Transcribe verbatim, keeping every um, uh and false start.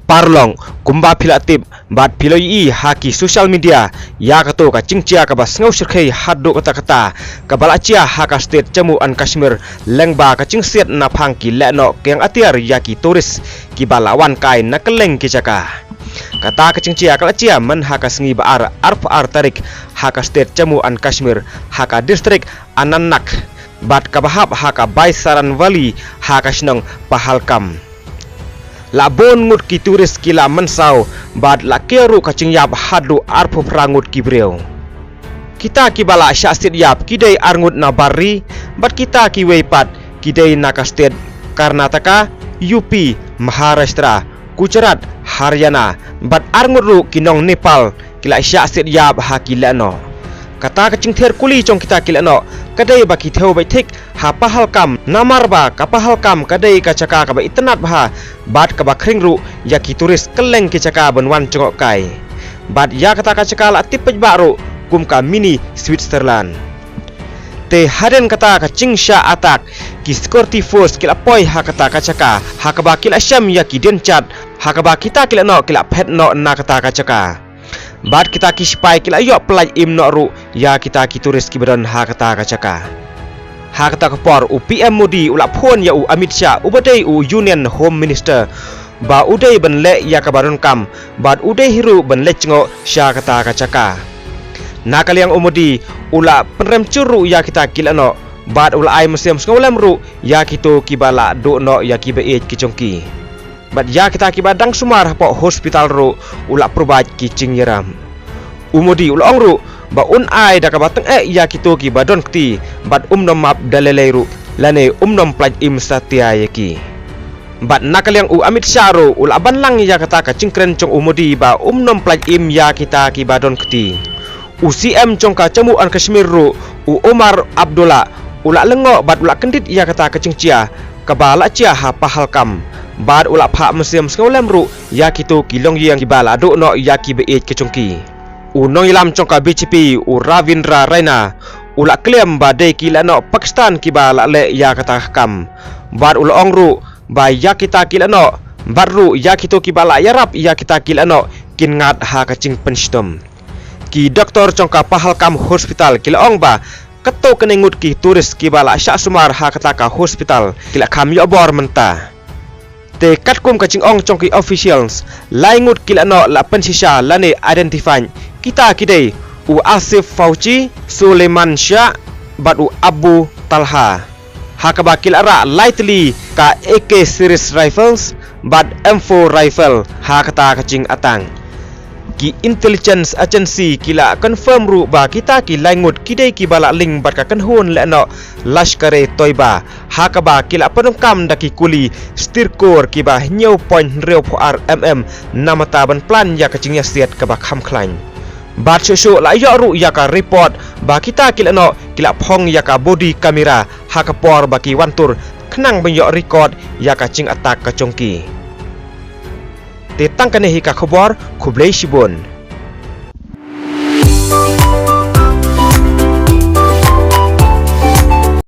Parlong, kumba phi la tip bad phi la ïohi ha ki social media, ïa kato ka jingjia kaba sngewshyrkhei haduh katta katta kaba la jia ha ka state Jammu and Kashmir, lyngba ka jingsiat na phang ki lehnoh kiang atiar ïa ki tourist kiba la wan kai na kylleng ki jaka. Kata ka jingjia ka la jia myn ha ka sngi ba ar, arphew ar tarik, ha ka state Jammu and Kashmir, ha ka district Anantnag, bad kaba hap ha ka Baisaran Valley, ha ka shnong Pahalgam. La bun ngut ki tourist ki la mynsaw, bad la kiew ruh ka jingïap haduh arphew phra ngut ki briew. Kita kiba la shah siat ïap ki dei arngut na bar ri, bad kita kiwei pat ki dei na ka state Karnataka, U P, Maharashtra, Gujarat, Haryana, bad arngut ruh ki nong Nepal ki la shah siat ïap ha ki lehnoh. Kata ka jingther kuli jong kita ki lehnoh ka dei ba ki thew beit thik ha Pahalgam, namar ba ka Pahalgam ka dei ka jaka kaba itynnad bha, bad kaba khring ruh ïa ki tourist kylleng ki jaka ban wan jngoh kai. Bad ïa kata ka jaka la tip paidbah ruh kum ka mini Switzerland. Te hadien kata ka jingshah attack, ki security force ki la poi ha kata ka jaka, ha kaba ki la shem ïa ki dienjat, ha kaba kita ki lehnoh ki la phet noh na kata ka jaka. Bad kita ki sipai ki la ïoh pyllait im noh ruh ïa kita ki tourist kiba don ha kata ka jaka. Ha kata ka por u P M Modi u la phone ïa u Amit Shah uba dei u Union Home Minister, ba u dei ban leh ïa kaba donkam, bad u dei hi ruh ban leit jngoh sha kata ka jaka. Na ka liang u Modi u la pynrem jur ruh ïa kita ki lehnoh, bad u la ai mynsiem sngewlem ruh ïa kito kiba la duh noh ïa ki baieit ki jong ki. Bad ïa kita kiba dang sumar hapoh hospital ruh u la provide ki jingïarap. U Modi u la ong ruh ba un ai da kaba tyngeh ïa kito kiba don kti, bad um nym map da lei lei ruh, lane um nym pyllait im satia ïa ki. Bad na ka liang u Amit Shah ruh u la ban lang ïa kata ka jingkren jong u Modi ba um nym pyllait im ïa kita kiba don kti. U C M jong ka Jammu and Kashmir ruh, u Omar Abdullah, u la lyngngoh bad u la kyndit ïa kata ka jingjia kaba la jia ha Pahalgam, bad u la phah mynsiem sngewlem ruh ïa kito ki longïing kiba la duh noh ïa ki baieit ki jong ki. U nongïalam jong ka B J P, u Ravindra Raina, u la claim ba dei ki lehnoh Pakistan kiba la leh ïa kata ka kam, bad u la ong ruh ba ïa kita ki lehnoh, bad ruh ïa kito kiba la ïarap ïa kita ki lehnoh kin ngat ha ka jingpynshitom. Ki doktor jong ka Pahalgam Hospital ki la ong ba katto katne ngut ki tourist kiba la shah sumar ha kata ka hospital ki la kham ïoh bor mynta. Te katkum ka jingong jong ki officials, lai ngut ki lehnoh la pynshisha lane identify, kita ki dei u Asif Fauji, Suleiman Shah, bad u Abu Talha. Ha kaba ki la rah lai tylli ka A K series rifles bad M four rifle ha kata ka jingattack. Ki intelligence agency ki la confirm ruh ba kita ki lai ngut ki dei kiba la link bad ka kynhun lehnoh Lashkar-e-Toiba, ha kaba ki la pyndonkam da ki kuli Stryker kiba hynñiew point hynriewphew ar mm namar ban plan ïa ka jingïasiat kaba kham khlaiñ. Bad shuh shuh la ïoh ruh ïa ka report ba kita ki lehnoh ki la phong ïa ka body camera ha ka por ba ki wan tur khnang ban ïoh record ïa ka jingattack ka jong ki. Te tang kane hi ka khubor, khublei shibun.